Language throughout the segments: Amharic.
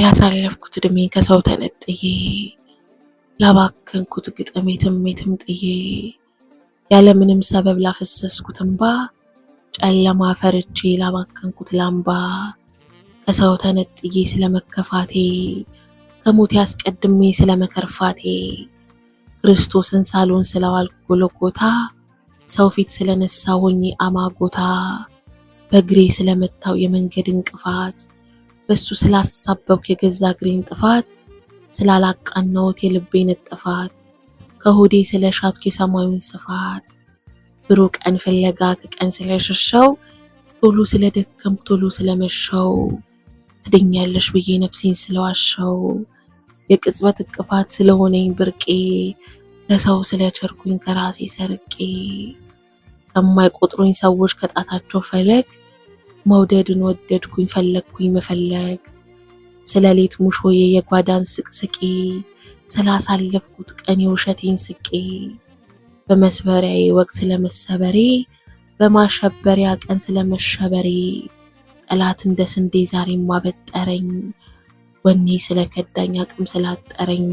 ላሳለፍኩት እድሜ ከሰው ተነጥዬ፣ ላባከንኩት ግጥም የትም የትም ጥዬ፣ ያለምንም ሰበብ ላፈሰስኩት እምባ፣ ጨለማ ፈርቼ ላባከንኩት ላምባ፣ ከሰው ተነጥዬ ስለመከፋቴ፣ ከሞቴ አስቀድሜ ስለመከርፋቴ፣ ክርስቶስን ሳልሆን ስለዋልኩ ጎልጎታ፣ ሰው ፊት ስለነሳሁኝ አማጎታ፣ በእግሬ ስለመታው የመንገድ እንቅፋት፣ በሱ ስላሳበብኩ የገዛ እግሬን ጥፋት፣ ስላላቃናሁት የልቤን ጥፋት፣ ከሆዴ ስለሻትኩ የሰማዩን ስፋት፣ ብሩህ ቀን ፍለጋ ከቀን ስለሸሸው፣ ቶሎ ስለደከምኩ ቶሎ ስለመሸው፣ ትድኛለሽ ብዬ ነፍሴን ስለዋሸው፣ የቅጽበት እቅፋት ስለሆነኝ ብርቄ፣ ለሰው ስለቸርኩኝ ከራሴ ሰርቄ፣ ከማይቆጥሩኝ ሰዎች ከጣታቸው ፈለግ፣ መውደድን ወደድኩኝ ፈለግኩኝ መፈለግ፣ ስለ ሌት ሙሾዬ የጓዳን ስቅስቄ፣ ስላሳለፍኩት ቀን የውሸቴን ስቄ፣ በመስበሪያዬ ወቅት ስለመሰበሬ፣ በማሸበሪያ ቀን ስለመሸበሬ፣ ጠላት እንደ ስንዴ ዛሬም አበጠረኝ፣ ወኔ ስለከዳኝ አቅም ስላጠረኝ፣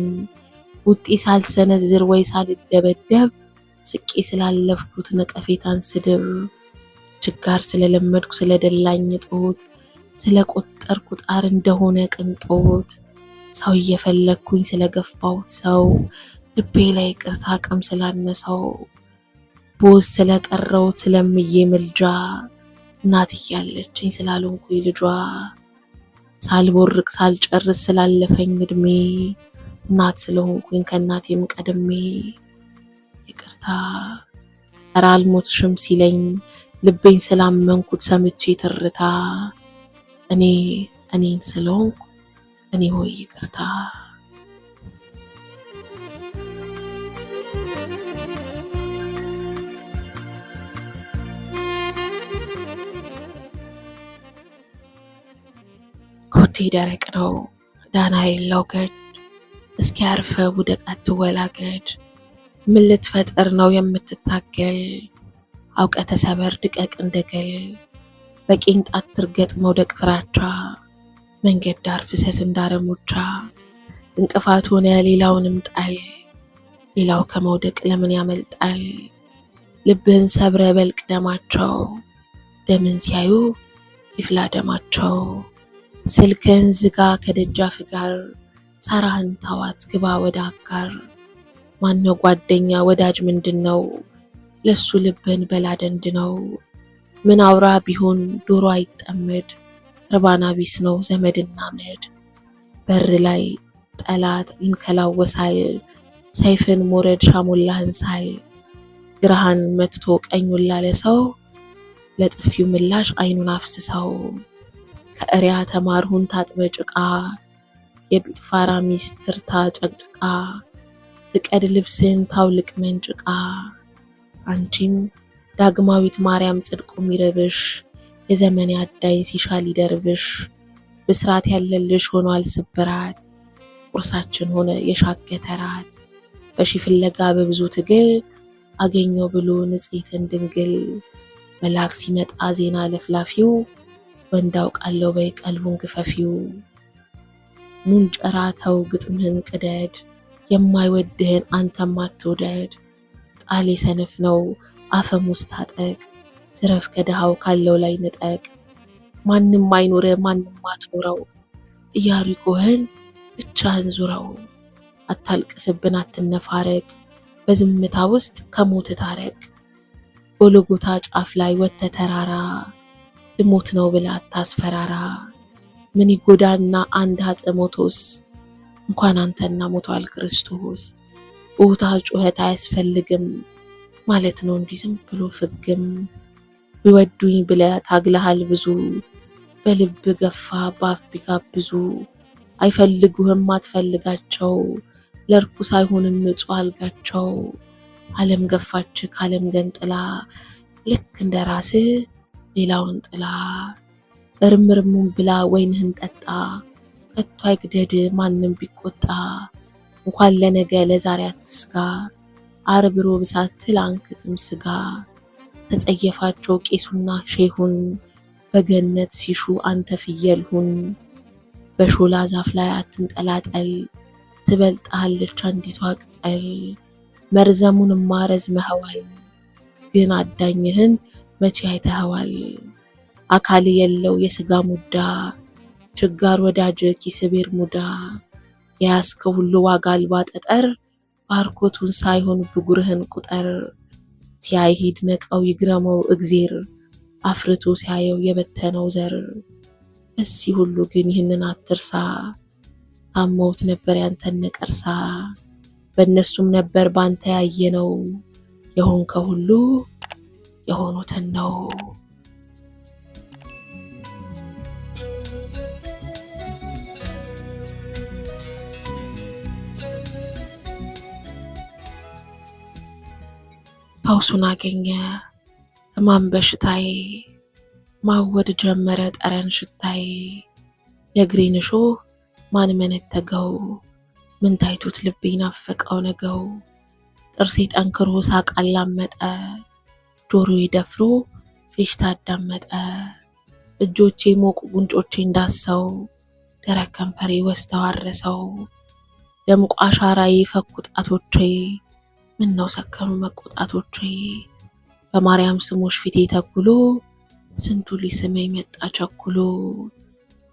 ውጤ ሳልሰነዝር ወይ ሳልደበደብ፣ ስቄ ስላለፍኩት ነቀፌታን ስድብ፣ ችጋር ስለለመድኩ ስለደላኝ ጦት፣ ስለቆጠርኩ ጣር እንደሆነ ቅንጦት፣ ሰው እየፈለግኩኝ ስለገፋሁት ሰው፣ ልቤ ላይ ይቅርታ አቅም ስላነሰው፣ ቦዝ ስለቀረውት ስለምዬ ምልጃ፣ እናት እያለችኝ ስላልሆንኩኝ ልጇ፣ ሳልቦርቅ ሳልጨርስ ስላለፈኝ እድሜ፣ እናት ስለሆንኩኝ ከእናቴም ቀድሜ፣ ይቅርታ ኧረ አልሞትሽም ሲለኝ ልቤን ስላመንኩት ሰምቼ ትርታ፣ እኔ እኔን ስለሆንኩ እኔ ሆይ ይቅርታ። ኮቴ ደረቅ ነው ዳና የለው ገድ፣ እስኪ አርፈ ውደቅ አትወላገድ። ምን ልትፈጥር ነው የምትታገል? አውቀ ተሰበር ድቀቅ እንደገል። በቂንጣት ትርገጥ መውደቅ ፍራቻ፣ መንገድ ዳር ፍሰስ እንዳረሞቻ። እንቅፋት ሆነ ሌላውንም ጣል፣ ሌላው ከመውደቅ ለምን ያመልጣል? ልብህን ሰብረ በልቅ ደማቸው፣ ደምን ሲያዩ ይፍላ ደማቸው። ስልክህን ዝጋ ከደጃፍ ጋር፣ ሳራህን ታዋት ግባ ወደ አጋር። ማነው ጓደኛ ወዳጅ ምንድን ነው? ለሱ ልብህን በላደንድ ነው። ምን አውራ ቢሆን ዶሮ አይጠመድ፣ እርባና ቢስ ነው ዘመድና አመድ። በር ላይ ጠላት ይንከላወሳል፣ ሰይፍን ሞረድ ሻሞላህን ሳል። ግራህን መትቶ ቀኙን ላለ ሰው፣ ለጥፊው ምላሽ አይኑን አፍስሰው። ከእሪያ ተማርሁን ታጥበ ጭቃ፣ የጲጥፋራ ሚስት ትርታ ጨቅጭቃ። ፍቀድ ልብስን ታውልቅ መንጭቃ። አንቺም ዳግማዊት ማርያም ጽድቁ ሚርብሽ፣ የዘመን አዳኝ ሲሻ ሊደርብሽ። ብስራት ያለልሽ ሆኗል ስብራት፣ ቁርሳችን ሆነ የሻገተ ራት። በሺ ፍለጋ በብዙ ትግል፣ አገኘው ብሎ ንጽሕትን ድንግል። መልአክ ሲመጣ ዜና ለፍላፊው፣ ወንድ አውቃለሁ በይ ቀልቡን ግፈፊው። ሙንጨራ ተው ግጥምህን ቅደድ፣ የማይወድህን አንተም አትውደድ። ቃሌ ሰነፍ ነው አፈሙዝ ታጠቅ፣ ዝረፍ ከድሃው ካለው ላይ ንጠቅ። ማንም አይኑርህ ማንም አትኑረው፣ ኢያሪኮህን ብቻህን ዙረው። አታልቅስብን አትነፋረቅ፣ በዝምታ ውስጥ ከሞት ታረቅ። ጎልጎታ ጫፍ ላይ ወጥተህ ተራራ፣ ልሞት ነው ብለህ አታስፈራራ። ምን ይጎዳና አንድ ኃጥእ ሞቶስ፣ እንኳን አንተና ሞቷል ክርስቶስ። ቦታ ጩኸት አያስፈልግም ማለት ነው እንጂ ዝም ብሎ ፍግም። ቢወዱኝ ብለህ ታግለሃል ብዙ፣ በልብ ገፋ ባፍ ቢጋብዙ። አይፈልጉህም አትፈልጋቸው፣ ለርኩስ አይሆንም ንጹህ አልጋቸው። ዓለም ገፋች ከዓለም ገንጥላ፣ ልክ እንደ ራስህ ሌላውን ጥላ። እርምርሙን ብላ ወይንህን ጠጣ፣ ከቶ አይግደድ ማንም ቢቆጣ። እንኳን ለነገ ለዛሬ አትስጋ፣ ዓርብ ሮብ ሳትል አንክትም ስጋ። ተጸየፋቸው ቄሱና ሼሁን፣ በገነት ሲሹ አንተ ፍየል ሁን። በሾላ ዛፍ ላይ አትንጠላጠል፣ ትበልጥሃለች አንዲቷ ቅጠል። መርዘሙንማ ረዝመኸዋል፣ ግን አዳኝህን መቼ አይተኸዋል? አካል የለው የስጋ ሙዳ፣ ችጋር ወዳጅ ኪስ ቤርሙዳ። የያዝከው ሁሉ ዋጋ አልባ ጠጠር፣ ባርኮቱን ሳይሆን ብጉርህን ቁጠር። ሲያይህ ይድነቀው ይግረመው እግዜር፣ አፍርቶ ሲያየው የበተነው ዘር። በዚህ ሁሉ ግን ይህንን አትርሳ፣ ታመውት ነበር ያንተን ነቀርሳ። በእነሱም ነበር ባንተ ያየነው፣ የሆንከው ሁሉ የሆኑትን ነው። ፈውሱን አገኘ ሕማም በሽታዬ፣ ማወድ ጀመረ ጠረን ሽታዬ። የእግሬን እሾህ ማን መነተገው? ምን ታይቶት ልቤ ናፈቀው ነገው። ጥርሴ ጠንክሮ ሳቅ አላመጠ፣ ጆሮዬ ደፍሮ ፌሽታ አዳመጠ። እጆቼ ሞቁ ጉንጮቼ እንዳሰው፣ ደረቅ ከንፈሬ ወስተው አረሰው። ደምቆ አሻራዬ ፈኩ ጣቶቼ፣ ምነው ሰከኑ መቆጣቶቼ። በማርያም ስሞሽ ፊቴ ተኩሎ፣ ስንቱ ሊስመኝ መጣ ቸኩሎ።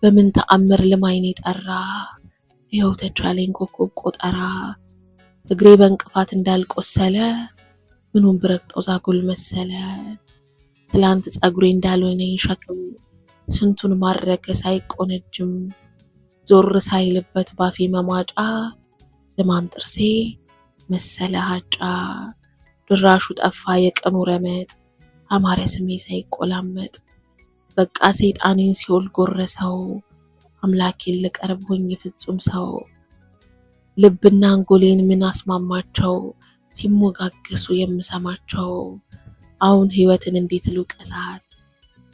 በምን ተአምር ልማይኔ ጠራ፣ ይኸው ተቻለኝ ኮከብ ቆጠራ። እግሬ በእንቅፋት እንዳልቆሰለ፣ ምኑን ብረግጠው ዛጎል መሰለ። ትላንት ጸጉሬ እንዳልሆነኝ ሸክም፣ ስንቱን ማረከ ሳይቆነጅም። ዞር ሳይልበት ባፌ መሟጫ፣ ልማም ጥርሴ መሰለ ሀጫ። ድራሹ ጠፋ የቀኑ ረመጥ፣ አማረ ስሜ ሳይቆላመጥ። በቃ ሰይጣኔን ሲኦል ጎረሰው፣ አምላኬን ልቀርብ ሆኜ ፍጹም ሰው። ልብና አንጎሌን ምን አስማማቸው፣ ሲሞጋገሱ የምሰማቸው። አሁን ህይወትን እንዴት ልውቀሳት፣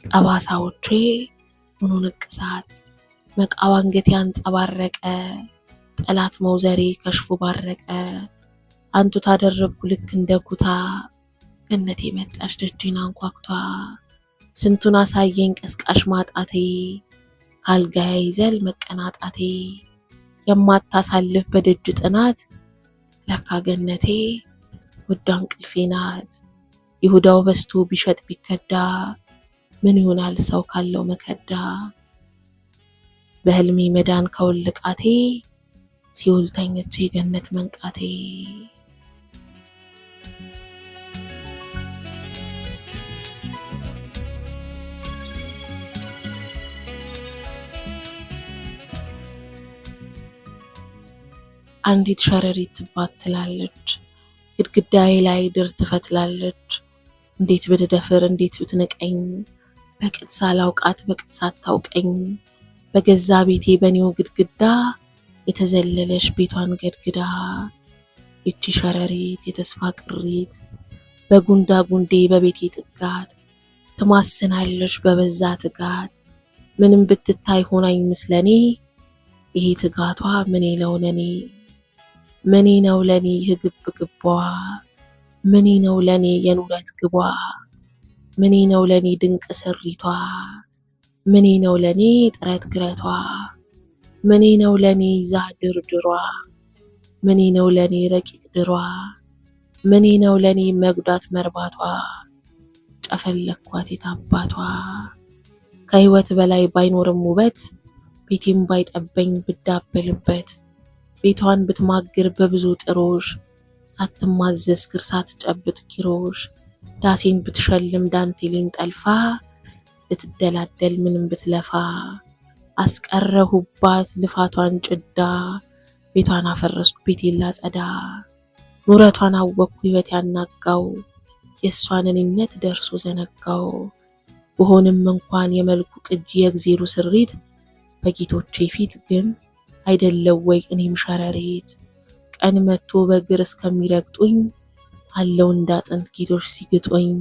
ጠባሳዎቼ ምኑ ንቅሳት። መቃው አንገቴ አንጸባረቀ፣ ጠላት መውዘሬ ከሽፎ ባረቀ። አንቱ ታደረብኩ ልክ እንደ ኩታ፣ ገነቴ መጣች ደጄን አንኳኩታ። ስንቱን አሳየኝ ቀስቃሽ ማጣቴ፣ ካልጋዬ ይዘል መቀናጣቴ። የማታሳልፍ በደጅ ጥናት፣ ለካ ገነቴ ውዷ እንቅልፌ ናት። ይሁዳው በዝቶ ቢሸጥ ቢከዳ፣ ምን ይሆናል ሰው ካለው መከዳ። በህልሜ መዳን ከውልቃቴ፣ ሲኦል ተኝቼ ገነት መንቃቴ። አንዲት ሸረሪት ትባትላለች፣ ግድግዳዬ ላይ ድር ትፈትላለች። እንዴት ብትደፍር እንዴት ብትንቀኝ፣ በቅጥ ሳላውቃት በቅጥ ሳታውቀኝ፣ በገዛ ቤቴ በኔው ግድግዳ የተዘለለሽ ቤቷን ገድግዳ። ይቺ ሸረሪት የተስፋ ቅሪት፣ በጉንዳ ጉንዴ በቤቴ ጥጋት ትማስናለች በበዛ ትጋት። ምንም ብትታይ ሆናኝ ምስለኔ፣ ይሄ ትጋቷ ምኔ ነው ለኔ? ምኔ ነው ለኔ ይህ ግብ ግቧ? ምኔ ነው ለኔ የኑረት ግቧ? ምኔ ነው ለኔ ድንቅ ስሪቷ? ምኔ ነው ለኔ ጥረት ግረቷ? ምኔ ነው ለኔ ይዛ ድርድሯ? ምኔ ነው ለኔ ረቂቅ ድሯ? ምኔ ነው ለኔ መጉዳት መርባቷ? ጨፈለኳት የታባቷ። ከህይወት በላይ ባይኖርም ውበት፣ ቤቴም ባይጠበኝ ብዳበልበት፣ ቤቷን ብትማግር በብዙ ጥሮሽ፣ ሳትማዘዝ ክር ሳትጨብጥ ኪሮሽ፣ ዳሴን ብትሸልም ዳንቴሌን ጠልፋ፣ ልትደላደል ምንም ብትለፋ፣ አስቀረሁባት ልፋቷን ጭዳ፣ ቤቷን አፈረስኩ ቤቴን ላጸዳ። ኑረቷን አወቅኩ ህይወት ያናጋው፣ የእሷን እኔነት ደርሶ ዘነጋው። ብሆንም እንኳን የመልኩ ቅጂ የእግዜሩ ስሪት፣ በጌቶቼ ፊት ግን አይደለው ወይ እኔም ሸረሪት። ቀን መጥቶ በእግር እስከሚረግጡኝ፣ አለው እንዳጥንት ጌቶች ሲግጡኝ።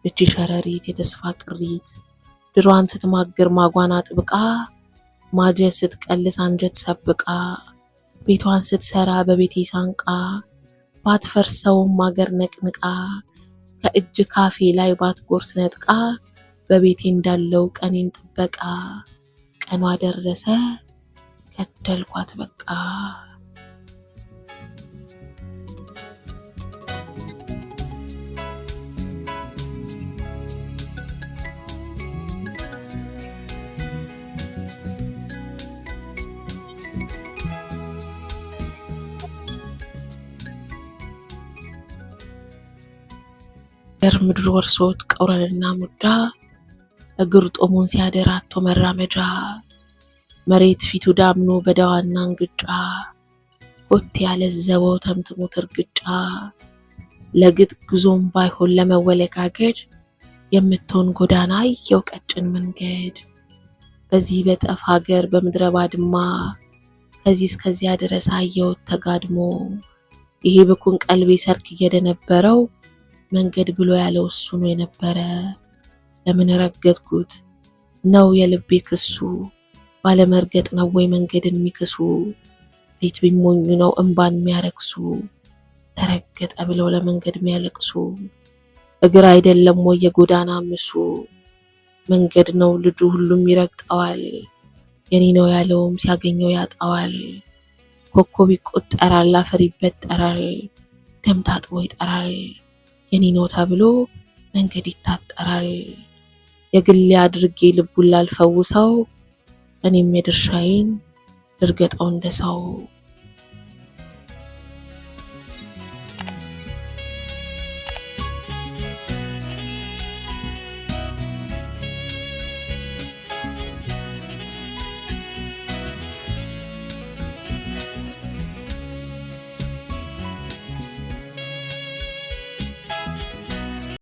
እቺ ሸረሪት የተስፋ ቅሪት፣ ድሯን ስትማግር ማጓን አጥብቃ፣ ማጀት ስትቀልስ አንጀት ሰብቃ፣ ቤቷን ስትሰራ በቤቴ ሳንቃ፣ ባትፈርሰውም አገር ነቅንቃ፣ ከእጅ ካፌ ላይ ባትጎርስ ነጥቃ፣ በቤቴ እንዳለው ቀኔን ጥበቃ። ቀኗ ደረሰ ገደልኳት በቃ። ምድር ወርሶት ቀውረንና ሙዳ፣ እግር ጦሙን ሲያደር አጥቶ መራመጃ፣ መሬት ፊቱ ዳምኖ በዳዋና እንግጫ፣ ኮቴ ያለዘበው ተምትሞት እርግጫ፣ ለግጥ ጉዞም ባይሆን ለመወለጋገድ የምትሆን ጎዳና አየው ቀጭን መንገድ። በዚህ በጠፍ ሀገር በምድረ ባድማ ከዚህ እስከዚያ ድረስ አየሁት ተጋድሞ፣ ይሄ ብኩን ቀልቤ ሰርክ እየደነበረው መንገድ ብሎ ያለው እሱ ነው የነበረ። ለምን ረገጥኩት ነው የልቤ ክሱ፣ ባለመርገጥ ነው ወይ መንገድን የሚክሱ? እንዴት ቢሞኙ ነው እምባን የሚያረክሱ፣ ተረገጠ ብለው ለመንገድ የሚያለቅሱ? እግር አይደለም ወይ የጎዳና ምሱ? መንገድ ነው ልጁ ሁሉም ይረግጠዋል፣ የኔ ነው ያለውም ሲያገኘው ያጣዋል። ኮከብ ይቆጠራል፣ አፈር ይበጠራል፣ ደም ታጥቦ ይጠራል። የኔ ነው ተብሎ መንገድ ይታጠራል። የግሌ አድርጌ ልቡን ላልፈውሰው እኔም የድርሻዬን ልርገጠው እንደ ሰው።